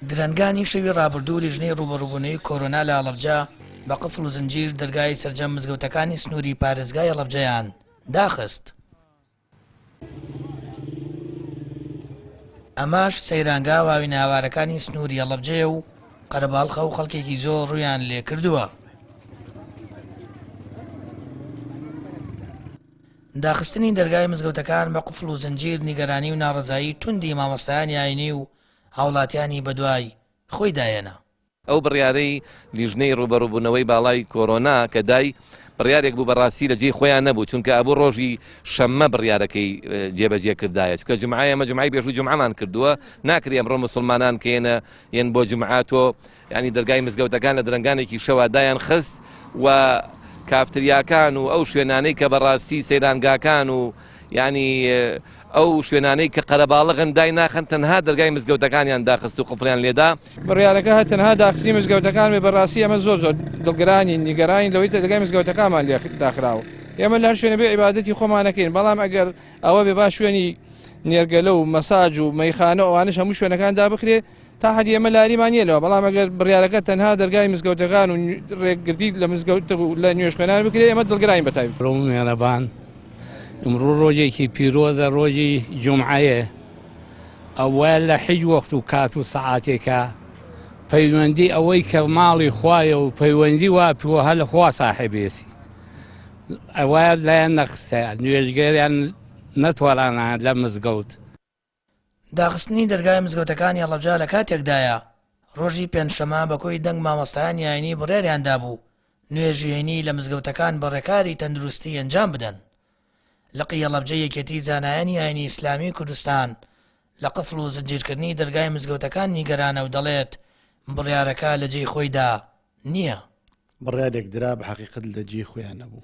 درەنگانی شەوی ڕابردوو لیژنەی ڕووبەڕووبوونەوەی کۆرۆنا لە هەڵەبجە بە قفڵ و زنجیر دەرگای سەرجەم مزگەوتەکانی سنووری پارێزگای هەڵەبجەیان داخست. ئەمەش سەیرانگا واوینە هاوارەکانی سنووری هەڵەبجەیە و قەرەباڵخە و خەڵکێکی زۆر ڕوویان لێکردووە. داخستنی دەرگای مزگەوتەکان بە قفڵ و زنجیر نیگەرانی و ناڕەزایی توندی مامۆستایانی ئاینی و هاوڵاتیانی بەدوای خۆیدا هێنا. ئەو بڕیارەی لیژنەی ڕووبەڕووبوونەوەی باڵای کۆرۆنا کە دای، بڕیارێک بوو بەڕاستی لە جێی خۆیان نەبوو، چونکە ئەبوو ڕۆژی شەممە بڕیارەکەی جێبەجێ کردایە، چونکە جومعە ئێمە جومعەی پێشوو جومعەمان کردووە، ناکرێ ئەمڕۆ موسڵمانان کە یەنە یەن بۆ جومعە تۆ یانی دەرگای مزگەوتەکان لە درەنگانێکی شەوا دایان خست و کافتریاکان و ئەو شوێنانەی کە بەڕاستی سەیرانگاکان و یانی ئەو شوێنانەی کە قەرەباڵغن دای ناخەن تەنها دەرگای مزگەوتەکانیان داخست و قفڵیان لێدا. بڕیارەکە هەر تەنها داخستنی مزگەوتەکان بێ بەڕاستی ئێمە زۆر زۆر دڵگرانین نیگەرانین لەوەی دەرگای مزگەوتەکانمان لێ داخراوە ئێمە لە هەر شوێنێ بێ عیبادەتی خۆمان ئەکەین بەڵام ئەگەر ئەوە بێ با شوێنی نێرگەلە و مەساج و مەیخانە و ئەوانەش هەموو شوێنەکان دابخرێ تا حەدی ئێمە لاریمان نییە لەوە بەڵام ئەگەر بڕیارەکە تەنها دەرگای مزگەوتەکان و ڕێگرتی لە مزگەوت و لە نوێژخوێنان بکرێ ئێمە دڵگرانین بە تایبەت. ڕۆڵ مێرەبان ئمڕوو ڕۆژێکی پیرۆزە ڕۆژی جومعەیە ئەوە لە حیج وەخت و کات و سەعاتێکا پەیوەندی ئەوەی کە ماڵی خوایە و پەیوەندی وا پیوە هەر لە خوا ساحێبێتی ئەوە لایەن نەخستە نوێژگەریان نەتوارانە لە مزگەوت. داخستنی دەرگای مزگەوتەکانی هەڵەبجە لە کاتێکدایە، ڕۆژی پێنجشەممە بە کۆی دەنگ مامۆستایانی ئاینی بڕیاریان دابوو نوێژی هەینی لە مزگەوتەکان بە ڕێکاری تەندروستی ئەنجام بدەن. لقی هەڵەبجەی یەکێتی زانایانی ئاینی ئیسلامی کوردستان لە قفڵ و زنجیرکردنی دەرگای مزگەوتەکان نیگەرانە و دەڵێت، بڕیارەکە لە جێی خۆیدا نییە. بڕیارێک درا بە حەقیقەت لە جێی خۆیان نەبوو.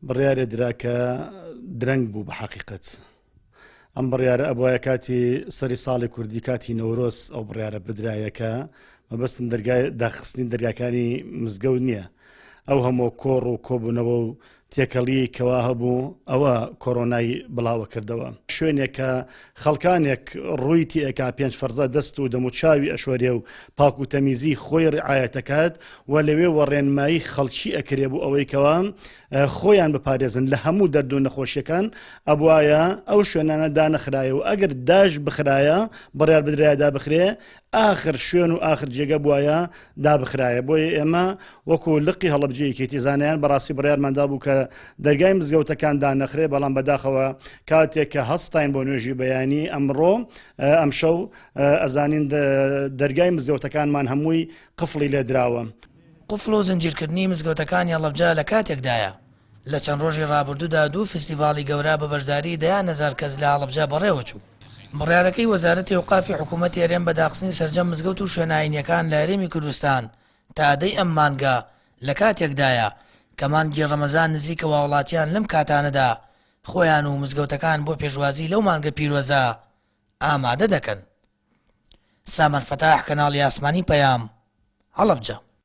بڕیارێ درا کە درەنگ بوو بە حەقیقەت. ئەم بڕیارە ئەبوایە کاتی سەری ساڵی کوردی کاتی نەورۆز ئەو بڕیارە بدرایە کە مەبەستم دەرگای داخستنی دەرگاکانی مزگەوت نییە. ئەو هەموو کۆڕ و کۆبوونەوە و تێکەڵیی کەوا هەبوو ئەوە کۆرۆنای بڵاوە کردەوە. شوێنێک کە خەڵکانێک ڕووی تێئەکا پێنج فەرزە دەست و دەموچاوی ئەشۆرێ و پاک و تەمیزی خۆی ڕعایەت ئەکات و لەوێوە ڕێنمایی خەڵکی ئەکرێ بۆ ئەوەی کەوا خۆیان بپارێزن لە هەموو دەرد و نەخۆشیەکان ئەبوایە ئەو شوێنانە دانەخرایە و ئەگەر داش بخرایە بڕیار بدرایە دابخرێ ئاخر شوێن و ئاخر جێگە بوایە دابخرایە بۆیە ئێمە وەکو لقی هەڵەبجە یەکێتی زانایان بەڕاستی بڕیارمان دابوو کە دەرگای مزگەوتەکان دانەخرێ بەڵام بەداخەوە کاتێک کە هەستاین بۆ نوێژی بەیانی ئەمڕۆ ئەمشەو ئەزانین دەرگای مزگەوتەکانمان هەمووی قفڵی لێدراوە. قفڵ و زنجیرکردنی مزگەوتەکانی هەڵەبجە لە کاتێکدایە، لە چەند ڕۆژی ڕابردوودا دوو فیستیڤاڵی گەورە بە بەشداریی دەیان هەزار کەس لە هەڵەبجە بەڕێوەچوو. بڕیارەکەی وەزارەتی ئەوقافی حکوومەتی هەرێم بە داخستنی سەرجەم مزگەوت و شوێنە ئایینییەکان لە هەرێمی کوردستان تا دەی ئەم مانگە لە کاتێکدایە، کە مانگی ڕەمەزان نزیکە و هاوڵاتیان لەم کاتانەدا خۆیان و مزگەوتەکان بۆ پێشوازی لەو مانگە پیرۆزە ئامادە دەکەن. سامان فەتاح، کەناڵی ئاسمانی پەیام، هەڵەبجە.